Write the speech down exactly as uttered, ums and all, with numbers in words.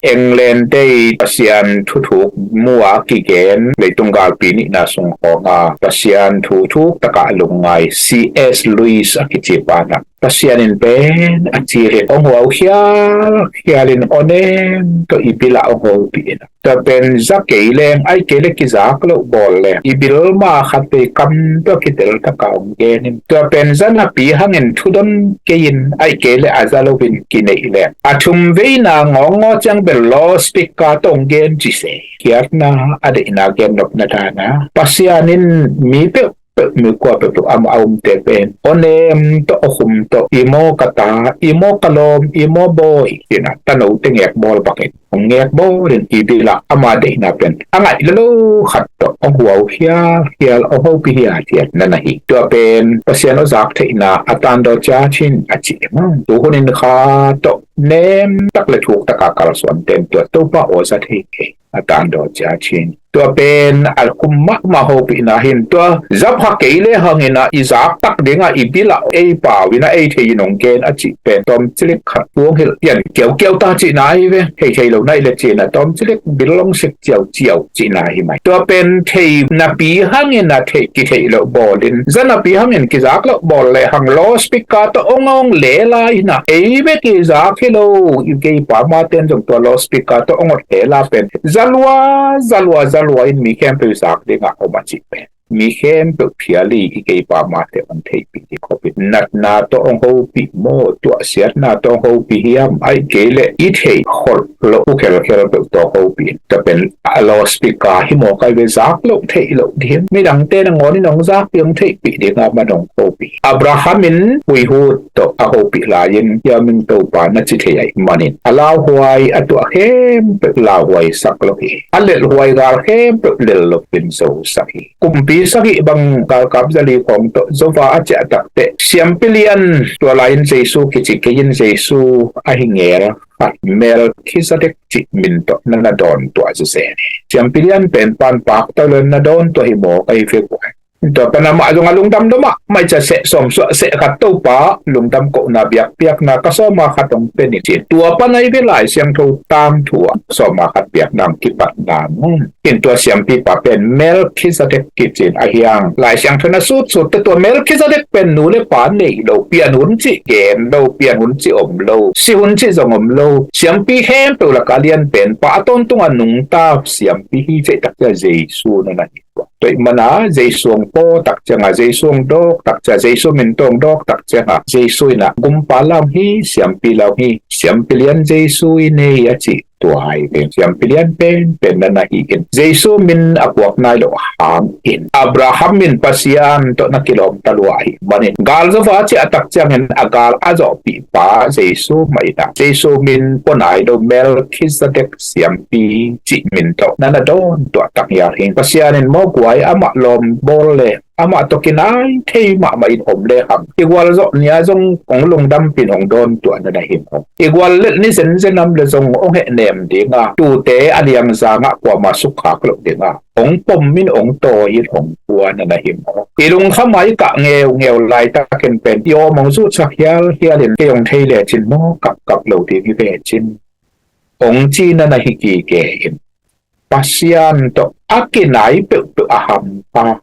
England te i Pasian thuthuk mu a kigen leitung galpi nihna sung khawng a Pasian thuthuk takah lungngai C S Lewis a kici pa na Pasian in pen a cil in hong huau khial khial in awnem tawh i bil ah hong hopih in. Tua pen za kei leng ai kei le kizak loh bawl leng i bil ma khat vei kam tawh kitel taka hong gen in. Tua pen za napi hangin thudon kei in ai kei le a za lo in kineih leng a thum veina ngawngaw ciang bel loudspeaker tawh hong gen ci se. Khiatna a deihna gen nopna dana Pasian in mi peuh peuh mi kua peuh peuh amah a umte pen awnem tawh a khum tawh i maw ka ta, i maw ka lawm, i maw bawi, tina tano te ngek bawl bakin hong ngek bawl in i bil ah ama deihna pen a ngaih lalo khat tawh hong huau khial khial hong hopih hiathiat na na hi. Tua pen Pasian aw zak theihna a tandaw cia chin a ci e maw. Tu hunin kha tawh nem tak le thuk taka kalsuan ten tua Topa aw za thei kei a tandaw cia chin. Tua pen a khum mahmah hopihna hin tua zapha kei le hangin a i zak tak dingah i bil ah ei pau in a ei thei in hong gen a cih pen tawm cilik khat puang hilh pian kiaukiau ta cihna ahi ve. Thei thei lo naih le cihna tawm cilik bil long sik ciauciau cihna ahi mai. Tua pen thei napi hangin a thei kitheih loh bawl in za napi hangin kizak loh bawl le hang loudspeaker tawh hong hong le lai hina ei ve kizak hi lo. I kei pa ma ten zong tua loudspeaker tawh hong ot le la pen zalua zalua zalua in mi khempeuh zak dingah om a cih pen mi khempeuh phiali i kei pa mate hong theihpih ding khop in natna tawh hong hopih maw, tuahsiatna tawh hong hopih hiam, aih kei le i theih kholh loh u khelkhel peuh tawh hopih in. Tua pen a loudspeaker hi maw kai ve zak loh theih loh ding midangte nangawn in hong zak ding hong theihpih ding a man hong hopih. Abraham in huihut tawh a hopih lai-in hiamin Topa na ci thei aih manin a lauhuai a tuah khempeuh lauhuai sak lo hi. A lelhhuai gal khempeuh lel lo in zo sak hi. Kumpi sagih bang galkap zali khawng tawh zova a ciah takteh siampi lian tua lai-in Jesu kici kei in Jesu ahi ngel khat Melkhizedek cih min tawh na na dawn tuah zezen hi. Siampi lian pen pan pakto le na dawn tuah hi maw ka hi fek uh. Tua pan amah zong a lungdam dom ah mai ca seh sawm suah seh khat Topa lungdam kohna biakpiakna ka sawma khat hong pe ni cin tua pan ahi ve Lai Siangtho tangthu ah sawma khat biakna hong kipatna mun. In tua siampipa pen Melkhizedek kicin a hiang Lai Siangtho na sutsut te tua Melkhizedek pen nu le pa nei lo pian hun cih gen lo pian hun cih om lo si hun cih zong om lo siampi khempeuh laka lian pen pa a tawntung a nungta siampi hi ceih takcia Jesu na na hi. Tua ih mana Jesu hong paw tak cianga Jesu hong dawk tak cia Jesu min tawh hong dawk tak cianga Jesu ina gumpa lau hi siampi lau hi siampi lian Jesu i nei a cih tua hai ve siampi lian pen pen na na hi in Jesu min a puak nai lo hang in Abraham min Pasian tawh na kilawm ta lua ahi manin gal zova ciah tak ciangin a gal a zawhpih pa Jesu mah ina Jesu min pua nai lo Melkhizedek siampi cih min tawh na na dawn tuah tak hial hi. Pasian in mawguai amah lawm bawl le amah tawh kinai thei mahmah in om le hang i gual zawh nia zong hong lungdampin hong dawn tuah na na him hong i gual lelh ni zenzen am le zong hong hehnem dinga tute a liangzangah kuama sukkhak loh dinga hong pom in hong tawi in hong pua na na him hong i lungkhama i kah ngeungeu laitakin pen i awm hong zuhsak hialhial in kei hong thei lecin maw kapkap lo ding hi vecin hong ci na na hi kike in Pasian tawh a kinai peuhpeuh a hampha.